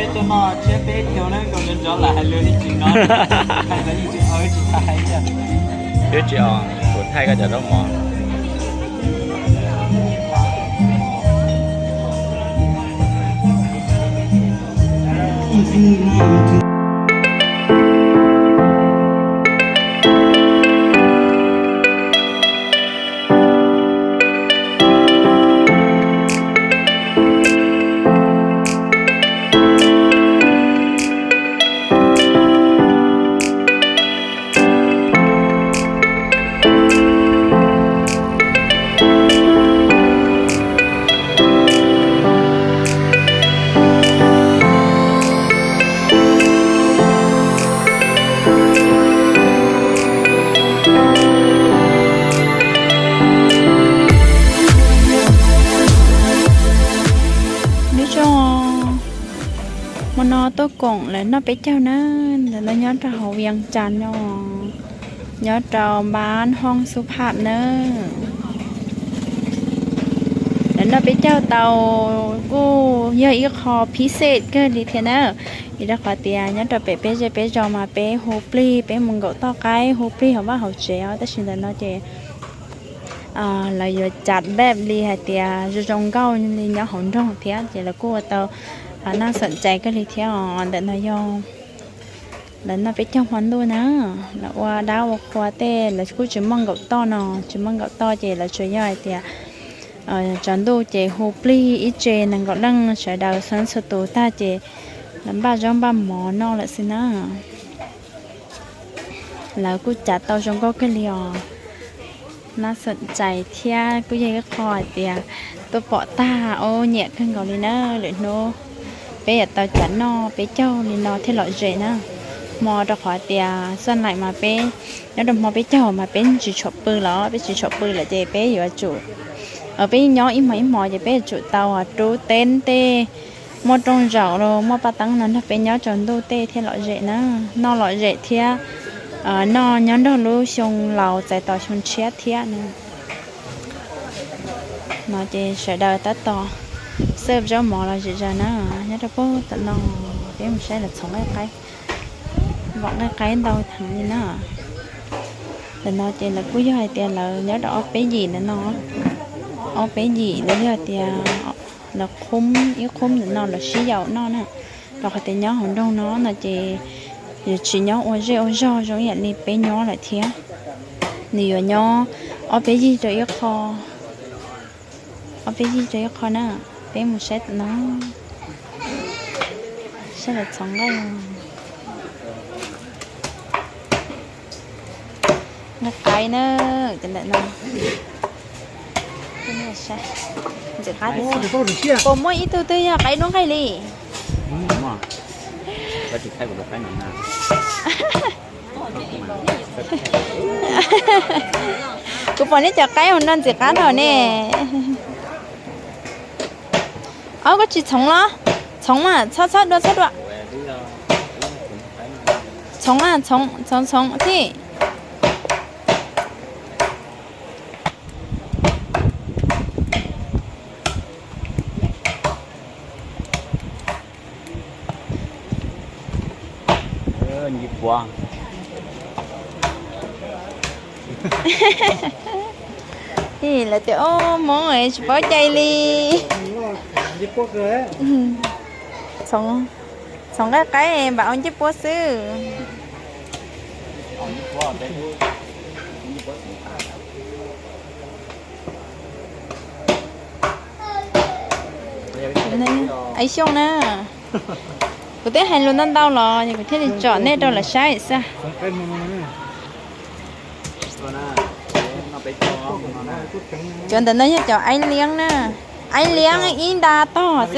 Peb tuaj noj tshiab peb caug na, nkaus nrov nrov lam hais lus yeej tsis hnov, hais lus yeej tsis hnov, tsis tau hais li. Twb tsis os, kuv thaij koj cov zaub mov. Nyob zoo, hmo no tuaj koom lawv noj peb caug na, ntawm no nyob rau hauv Vias Cas no, nyob rau npab Hooj Xub Pham na. Lawv noj peb caug tau kuj yog ib qho phiv xej kawg li thiab na, vim rau qhov tias nyob rau pem peb zej peb zos mas peb hu plig peb mus nkaum toj qaib hu plig hauv vaj hauv tsev os, tab sis ntawm no ces lawv yuav cav npaj li hais tias zoo zoo nkauj li nyob hauv nroog thiab ces lawv kuj ua tau naj xeem cai kawg li thiab os. Ntawm no yog lawv noj peb caug hmo ntuj na, lawv ua dab ua qhua tej lawv kuj tsis muaj nkaum toj no, tsis muaj nkaum toj ces lawv tsuas yog hais tias tsaus ntuj ces hu plig ib tse nees nkaum leej sawv daws xeeb txhua tus tag ces lawv npaj zaub npaj mov noj lawm xwb na. Lawv kuj cav tau zoo nkauj kawg li os. Naj xeem cai thiab kuj yog ib qho hais tias tuaj pom tag ub nyiam kawg nkaus li na. Lwm hnub peb yuav tau cav noj peb caug li no thiaj lom zem na. Hmo rau qhov tias xaj laim mas peb nyob rau hmo peb caug mas peb tsis tshua pw los, peb tsis tshua pw lawm ces peb yuav tsum, peb nyob ib hmos ib hmos ces peb yuav tsum tau rub teb tej muaj rooj zaum los muaj paj teeb no nrog peb nyob tsaus ntuj tej thiaj lom zem na, noj lom zem thiab noj nyob nrog lub xyoo laus txais tos xyoo tshiab thiab na. No ces sawv daws tab tom xaj zaub mov los zem zaws na, nyob rau pem tom no peb mus saib lawv txhoov nqaij qaib, vom nqaij qaib ntau heev li na. Ntawm no ces lawv kuj yog hais tias lawv nyob rau ob peb yim ntawm no, ob peb yim lawv yog tias lawv qhub ib qhub ntawm no lawv sib yaum noj na. Rau qhov tias nyob hauv nroog no no ces yuav tsis nyob ua zej ua zog zoo ib yam li peb nyob lawm thiab. Nws yuav nyob ob peb yig rau ib qho, ob peb yig rau ib qho na. Peb mus saib tom no, saib lawv txhoov nqaij, nqaij qaib na, cov ntawm no. Ntxim qab tiag tiag. Puas muaj ib tug twg yog qaib duab nqaij li? Kuv pom nej cov qaib hauv no ntxim qab dhau ne. Ob, koj tsis txhoov los? Txhoov mas, txhob txhob dua, txhob dua. Txhoov mas, txhoov txhoov txhoov thiab. Ib lawv tias, o, Hmoob tsis paub cai li. Txhoov nqaij qaib npam ua ncej puab xwb. Aib Xyooj na, kuv twb hais lus ntau ntau los kuv thiaj li tsom nej rau lawv saib xwb. Cov ntawm no yog cov Aib Liab na, Aib Liab ib nta tog xwb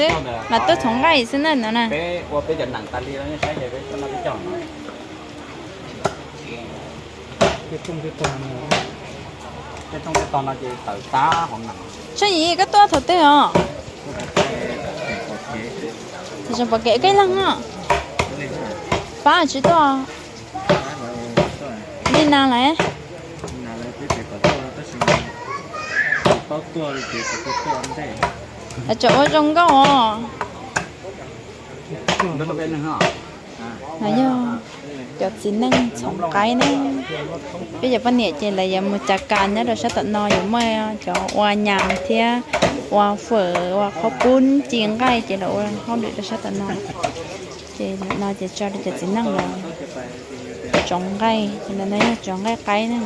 mas tuaj txhoov nqaij xwb na no na. Tsheej Yim, koj tuaj thaum twg os? Pom kev koj leeg no. Pab tsis tuaj. Li nas lawm. Tseem ua zoo nkauj os. No yog cov txiv neej txhoov qaib ne. Peb cov poj niam ces lawv yuav mus cav kas nyob rau sab tom no, yuav muaj cov ua nyas thiab ua fawm, ua qhob pub ci nqaij ces lawv ua hauj lwm rau sab tom no. Ces no ces tso rau cov txiv neej lawv tsoov nqaij, ces no yog tsoov nqaij qaib ne.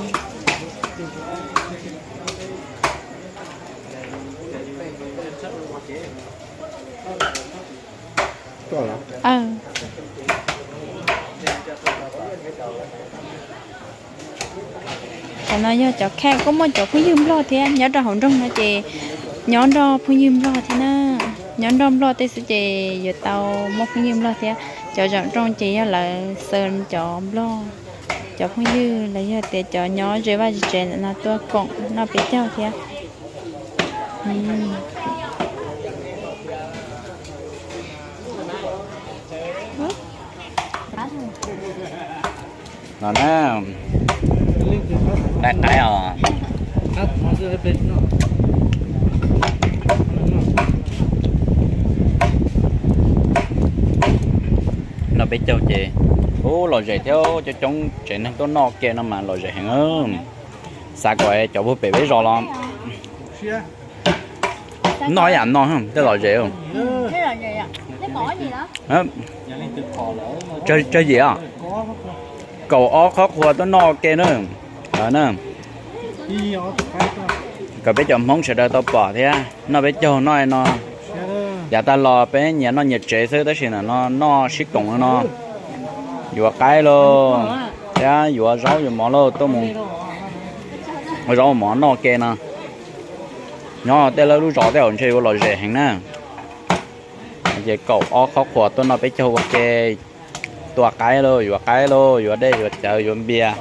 Qhov no yog cov khej, kuj muaj cov phooj ywg Nplog thiab nyob rau hauv nroog no ces nyob nrog phooj ywg Nplog thiab na. Nyob nrog Nplog tej xwb ces yuav tau muaj phooj ywg Nplog thiab. Cov zaum rooj ces yog lawv xaws cov Nplog, cov phooj ywg los yog tias cov nyob ze vaj ze tsev ntawm no tuaj koom noj peb caug thiab. No na, qaib qaib os. Noj peb caug ces, ub, lom zem thiab, coob coob tsev neeg tuaj noj ke no mas lom zem heev. Xav kom cov puag pem peb zos los noj ib yam no tej lom zem. Tsawg yim os? Kaum ob qhov qhua tuaj noj ke na. Kom peb cov Hmoob sawv daws tau pom thiab noj peb caug noj no. Yav tag los peb nyias noj nyias tsev xwb tab sis ntawm no noj sib koom no. Yuav qaib lauj, thiab yuav zaub yuav mov lauj, tuaj mus ua zaub ua mov noj ke no. Nyob tej lawv lub zos tej zaum ntshe yuav lom zem heev na. Ces kaum ob qhov qhua tuaj noj peb caug ua ke, tua qaib lauj, yuav qaib lauj, yuav dej yuav cawv yuav npias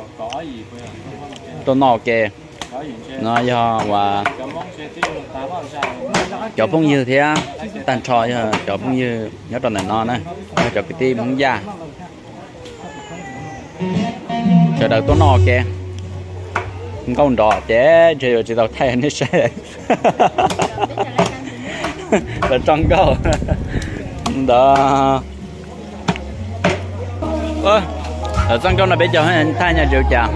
tuaj noj ua ke. No yog uas cov phooj ywg thiab, tag nrho yog cov phooj ywg nyob rau ntawm no na, yog cov kwv tij Hmoob Yaj. Sawv daws tuaj noj ua ke. Nkauj nrov ces ntshe yuav tsis tau thaij nej saib. Lawv txoj nkauj ntawd. Lawv txoj nkauj no peb caug thaij nyob tsis ua cas.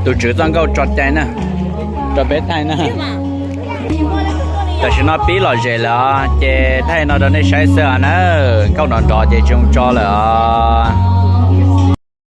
Tus tswv txoj nkauj tso cai na, rau peb thaij na. Tam sim no pib lom zem lawm os, ces thaij no rau nej saib xwb os na. Nkauj nrov nrov ces tsis zoo tso lawm os.